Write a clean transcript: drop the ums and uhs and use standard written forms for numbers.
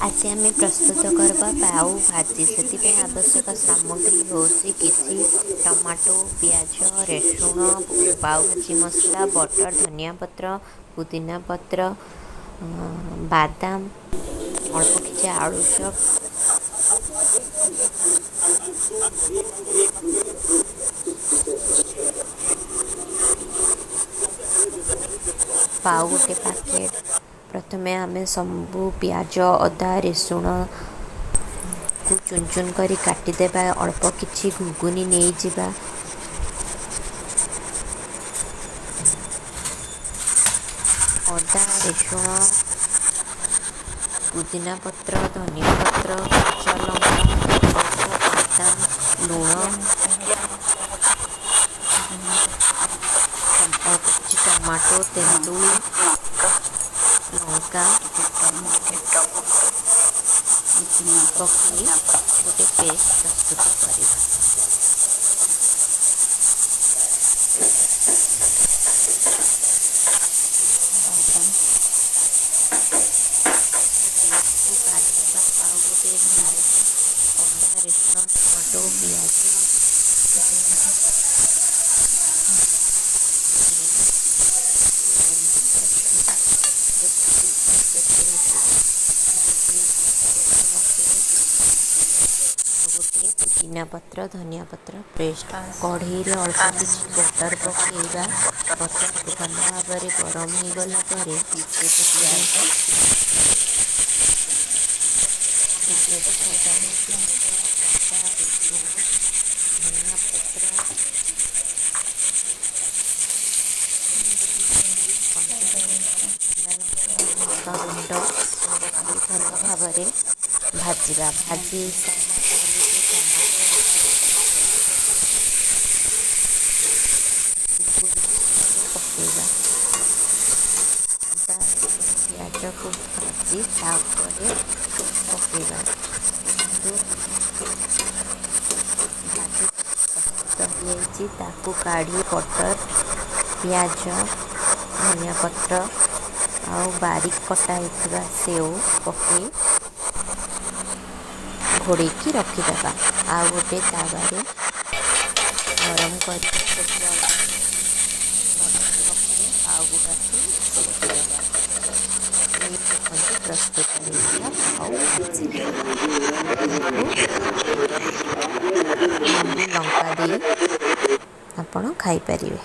ଆଜି ଆମେ ପ୍ରସ୍ତୁତ କରିବା ପାଉ ଭାଜି। ସେଥିପାଇଁ ଆବଶ୍ୟକ ସାମଗ୍ରୀ ହେଉଛି କିଛି ଟମାଟୋ, ପିଆଜ, ରସୁଣ, ପାଉ ଭାଜି ମସଲା, ବଟର୍, ଧନିଆ ପତ୍ର, ପୁଦିନା ପତ୍ର, ବାଦାମ, ଅଳ୍ପ କିଛି ଆଳୁ ଚପ୍, ପାଉ ଗୋଟେ ପ୍ୟାକେଟ୍। ପ୍ରଥମେ ଆମେ ସବୁ ପିଆଜ, ଅଦା, ରସୁଣକୁ ଚୁନ ଚୁନ କରି କାଟିଦେବା। ଅଳ୍ପ କିଛି ଘୁଗୁନି ନେଇଯିବା। ଅଦା, ରସୁଣ, ପୁଦିନା ପତ୍ର, ଧନିଆ ପତ୍ର, କଞ୍ଚା ଲଙ୍କା, ଅଳ୍ପ ବାଦାମ, ଲୁଣ, ଅଳ୍ପ କିଛି ଟମାଟୋ, ତେନ୍ତୁଳି, ଲଙ୍କା ପକାଇ ଗୋଟେ ପେଷ୍ଟ ପ୍ରସ୍ତୁତ କରିବା। ପେଷ୍ଟକୁ କାଢ଼ିଦେବା। ଆଉ ଗୋଟେ ଜାରରେ ଅଦା, ରସୁଣ, ଟମାଟୋ, ପିଆଜ ଗୋଟିଏ ଅଦା ରସୁଣ ପେଷ୍ଟ ଆଉ ଗୋଟିଏ ପୁଦିନା ପତ୍ର, ଧନିଆ ପତ୍ର ପେଷ୍ଟ। କଢ଼େଇରେ ଅଳ୍ପ କିଛି ବଟର୍ ପକାଇବା। ବଟର୍ ଭଲ ଭାବରେ ଗରମ ହେଇଗଲା ପରେ ସେଥିରେ ପିଆଜ, ଅଦା, ରସୁଣ, ଧନିଆ ପତ୍ର, କଞ୍ଚା ଲଙ୍କା, ଶୁଖିଲା ଲଙ୍କା, ଲଙ୍କା ଗୁଣ୍ଡ ପକାଇ ଭଲ ଭାବରେ ଭାଜିବା। ଭାଜି ହେଇସାରିଲା ପରେ ଯେଉଁ ଟମାଟୋ, ଅଦା, ରସୁଣ ପେଷ୍ଟ ଘୁଗୁନିରେ ପକାଇବା। ଅଦା, ରସୁଣ, ପିଆଜକୁ ଭାଜି ତା ଉପରେ ପକାଇବା। ଦେଖନ୍ତୁ, ଭାଜି ପ୍ରସ୍ତୁତ ହେଇଯାଇଛି। ତାକୁ କାଢ଼ି ବଟର୍, ପିଆଜ, ଧନିଆ ପତ୍ର ଆଉ ବାରିକ କଟା ହେଇଥିବା ସେଉ ପକାଇ ଘୋଡ଼େଇକି ରଖିଦେବା। ଆଉ ଗୋଟେ ତାୱାରେ ଗରମ କରିବା। ସେଥିରେ ଅଳ୍ପ କିଛି ବଟର୍ ପକାଇ ପାଉ ଗୁଡ଼ାକୁ ସେକିଦେବା। ଏଇ ଦେଖନ୍ତୁ, ପ୍ରସ୍ତୁତ ହେଇଗଲା ପାଉ ଭାଜି। ଏହାକୁ ଲେମ୍ବୁ ଲଙ୍କା ଦେଇ ଆପଣ ଖାଇପାରିବେ।